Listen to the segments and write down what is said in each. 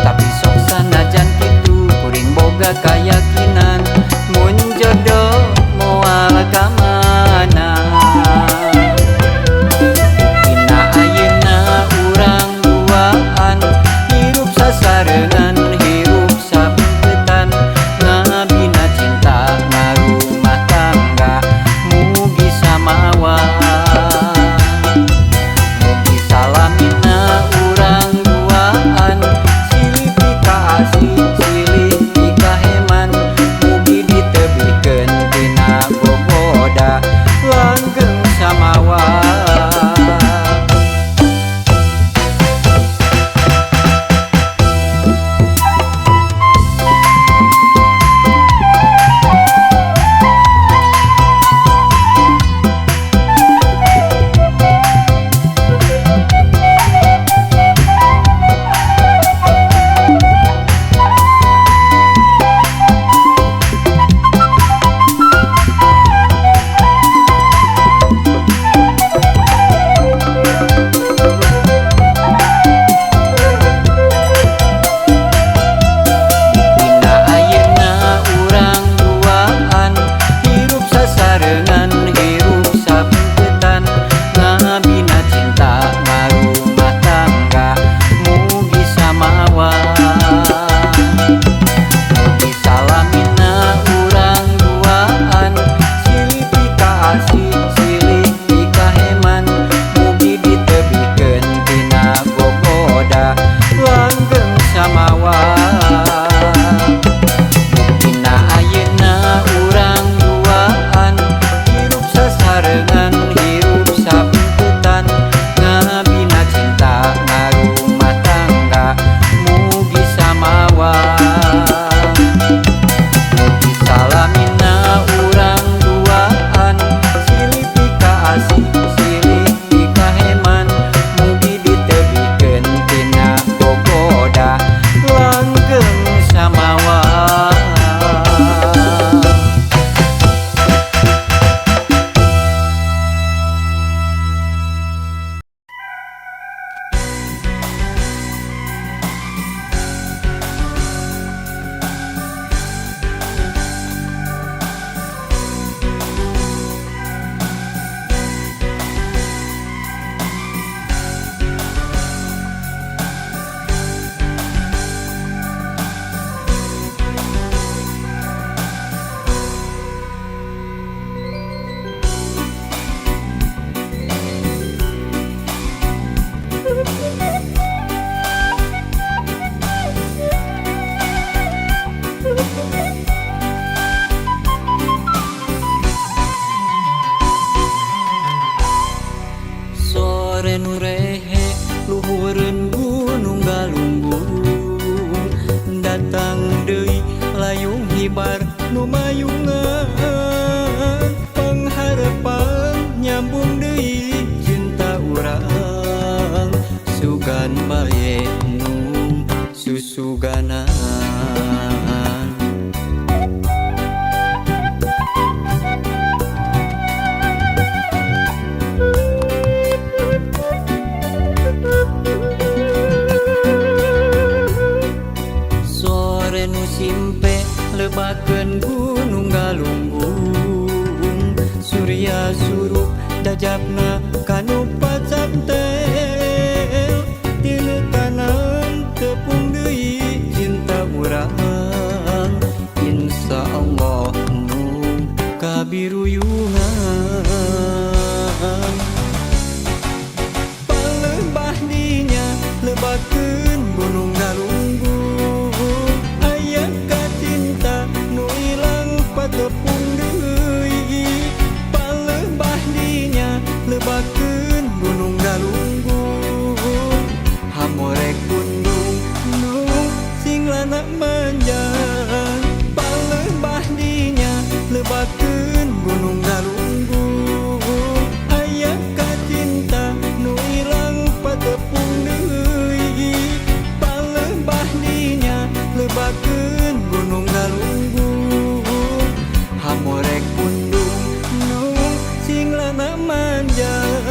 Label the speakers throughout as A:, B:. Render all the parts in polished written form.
A: Tapi sok sanajan kitu kuring boga kayakinan. Pangharepan nyambung deui cinta urang. Sugan bae nu susuganan. Sore nu simpe lebakeun Gunung Galunggung. Surya surup dajapna kanu pacantel. Tina tanam tepung deui cinta urang. Insya Allah mung kabiruyungan. Palembah dinya lebakeun Gunung Galunggung. Aya kacinta nu ilang patepung deui. Palembah dinya lebakeun Gunung Galunggung. Hamorek pundung nu sing lana manjang. Palembah dinya lebakeun Gunung Galunggung. Aya kacinta nu ilang patepung deui. Palembah dinya lebakeun Gunung Galunggung. Hamorek pundung nu sing lana manjang.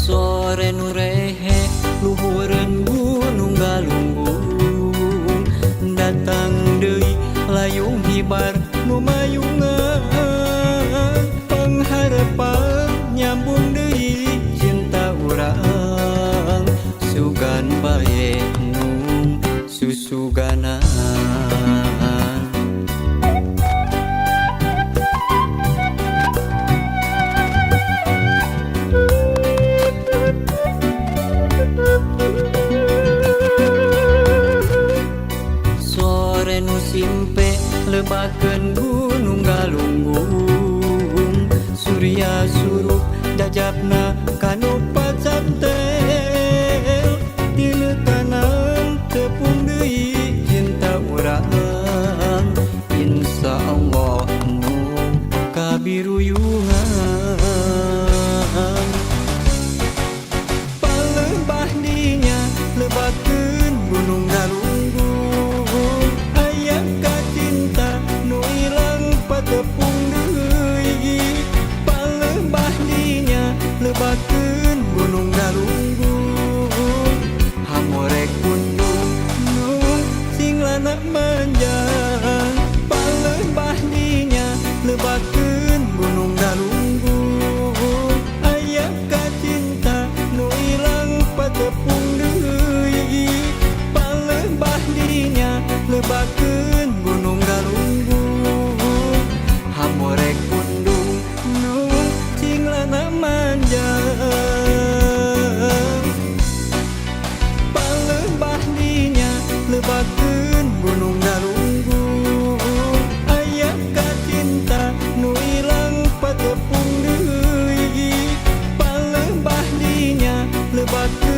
A: Sore nu rehe luhureun Gunung Galunggung. Datang deui layung hibar nu mayungan. Pangharepan nyambung deui cinta urang. Sugan bae nu susuganan. Sore nu simpe lebakeun Gunung Galunggung. Surya surup dajapna kanu pacantel. Tina tanam tepung deui cinta urang. Insya Allah mung kabiruyungan. Palembah dinya lebakeun Gunung Galunggung. Aya kacinta nu ilang patepung deui. Palembah dinya lebakeun Gunung Galunggung. Hamorek pundung nu sing lana manjang. Palembah dinya lebakeun Gunung Galunggung. Aya kacinta nu ilang patepung deui. Palembah dinya lebakeun Gunung Galunggung. Hamorek pundung nu sing lana manjang. Palembah dinya lebakeun Gunung Galunggung. Aya kacinta nu ilang patepung deui. Palembah dinya lebakeun